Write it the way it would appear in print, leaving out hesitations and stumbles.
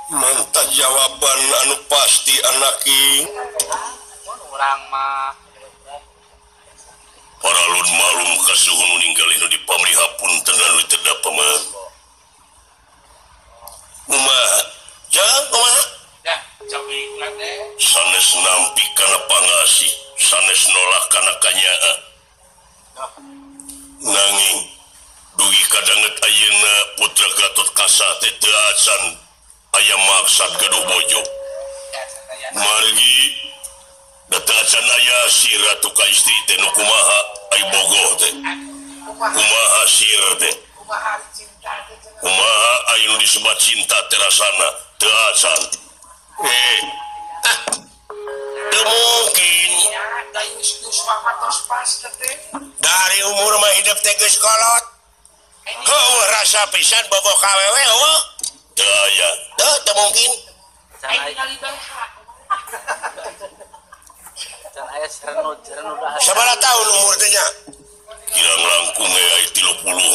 Manta jawaban anu pasti anaki urang mah paralun malum kasuhun ninggalin nu dipamriha punten anu teu dapaman kumaha jang kumaha dah cobi ulah teh sanes nampi kana pangasih sanes nolak kana kanyaah nanging dugi kadanget ayeuna putra Gatot Kaca teh teu acan aya maksad gaduh bojo margi da teu acan aya si ratu ka istri teh nu kumaha ai bogoh teh kumaha sir teh kumaha aya nu disebat cinta teh rasana teu acan teu mungkin dari umur mah hidup teh geus kolot heueuh rasa pisan bogoh ka awewe heueuh teu aya teu mungkin sabaraha tahun umur teh nya kirang langkung aya 30.